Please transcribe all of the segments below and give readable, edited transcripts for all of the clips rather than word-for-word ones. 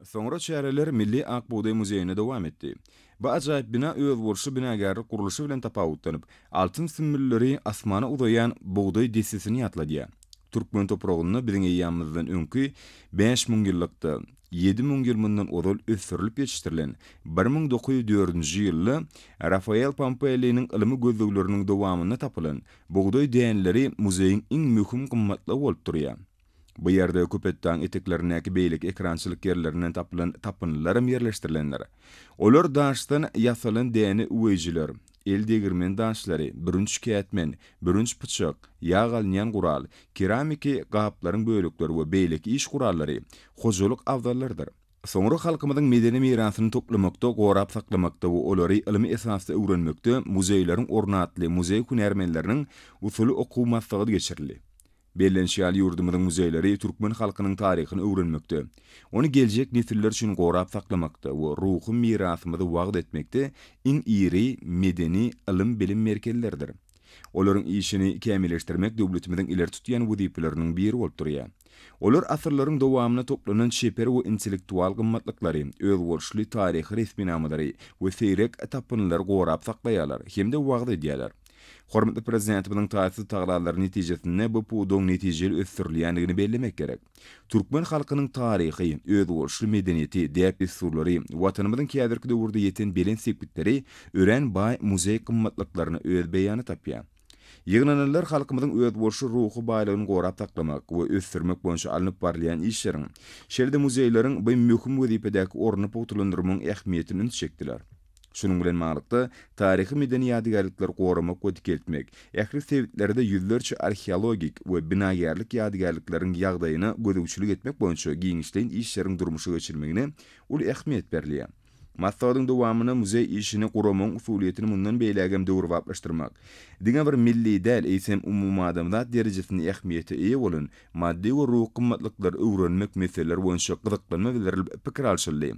Soňra çäreler Milli Ak bugdaý muzeýinde dowam etdi. Bu ajaýyp bina özboluşly binagärlik gurluşy bilen tapawutlanyp, altyn sümmülleri asmana uzaýan bugdaý dessesini ýatladýar. Türkmen topragynda biziň eýýamymyzdan öňki 5000 ýyllykda, 7000 ýyl mundan ozal ösdürilip ýetişdirilen, 1904-nji ýylda Rafael Pompelliniň ylmy gözlegleriniň dowamynda tapylan bugdaý däneleri muzeýiň iň möhüm gymmatlygy bolup durýar. Bu ýerde Köpetdagyň eteklerindäki beýleki ekrançylyk ýerlerinden tapylan tapyndylaram ýerleşdirilendir. Olar daşdan ýasalan däne üweýjiler, el degirmen daşlary, bürünç kätmen, bürünç pyçak, ýag alynýan gural, keramiki gaplaryň bölekleri we beýleki iş gurallary, hojalyk abzallarydyr. Soňra halkymyzyň medeni mirasyny toplamakda, gorap saklamakda we olary ylmy esasda öwrenmekde muzeýleriň orny atly muzeý hünärmenleriniň usuly okuw maslahaty geçirildi. Bellenişi ýaly, ýurdumyzyň muzeýleri türkmen halkynyň taryhyny öwrenmekde, ony geljek nesiller üçin gorap saklamakda we ruhy mirasymyzy wagyz etmekde iň iri medeni, ylym-bilim merkezleridir. Olaryň işini kämilleşdirmek döwletimiziň ileri tutýan wezipeleriniň biri bolup durýar. Olar asyrlaryň dowamynda toplanan çeper we intellektual gymmatlyklary, özboluşly taryhy resminamalary we seýrek tapyndylary gorap saklaýarlar hem-de wagyz edýärler. Hormatly Prezidentimiziň taýsyz tagallalary netijesinde bu pudagyň netijeli ösdürilýändigini bellemek gerek. Türkmen halkynyň taryhy, özboluşly medeniýeti, däp-dessurlary, Watanymyzyň häzirki döwürde ýeten belent sepgitleri örän baý muzeý gymmatlyklaryna öz beýanyny tapýar. Ýygnananlar halkymyzyň özboluşly ruhy baýlygyny gorap saklamak we ösdürmek boýunça alnyp barylýan işleriň, şeýle-de muzeýleriň bu möhüm wezipedäki ornuny pugtalandyrmagyň ähmiýetine üns çekdiler. Şunuň bilen baglylykda, taryhy-medeni ýadygärlikleri goramak we dikeltmek, ähli sebitlerde ýüzlerçe arheologik we binagärlik ýadygärlikleriň ýagdaýyna gözegçilik etmek boýunça giňişleýin işleriň durmuşa geçirilmegine uly ähmiýet berilýär. Maslahatyň dowamynda muzeý işini guramagyň usulyýetini mundan beýlägem döwrebaplaşdyrmak, diňe bir milli däl, eýsem, umumadamzat derejesinde ähmiýete eýe bolan maddy we ruhy gymmatlyklary öwrenmek meseleleri boýunça gyzyklanma bildirilip pikir alşyldy.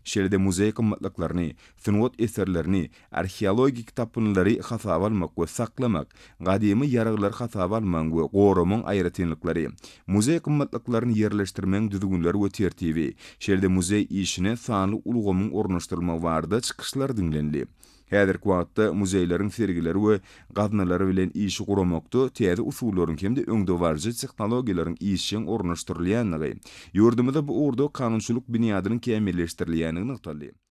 Şeýle-de muzeý gymmatlyklaryny, sungat eserlerini, arheologik tapyndylary hasaba almak we saklamak, gadymy ýaraglary hasaba almagyň we goramagyň aýratynlyklary, muzeý gymmatlyklaryny ýerleşdirmegiň düzgünleri we tertibi, şeýle-de muzeý işine sanly ulgamyň ornaşdyrylmagy barada çykyşlar diňlenildi. Häzirki wagtda muzeýleriň sergileri we gaznalary bilen işi guramakda täze usullaryň hem-de öňdebaryjy tehnologiýalaryň işjeň ornaşdyrylýandygy, ýurdumyzda bu ugurda kanunçylyk binýadynyň kämilleşdirilýändigi nygtaldy.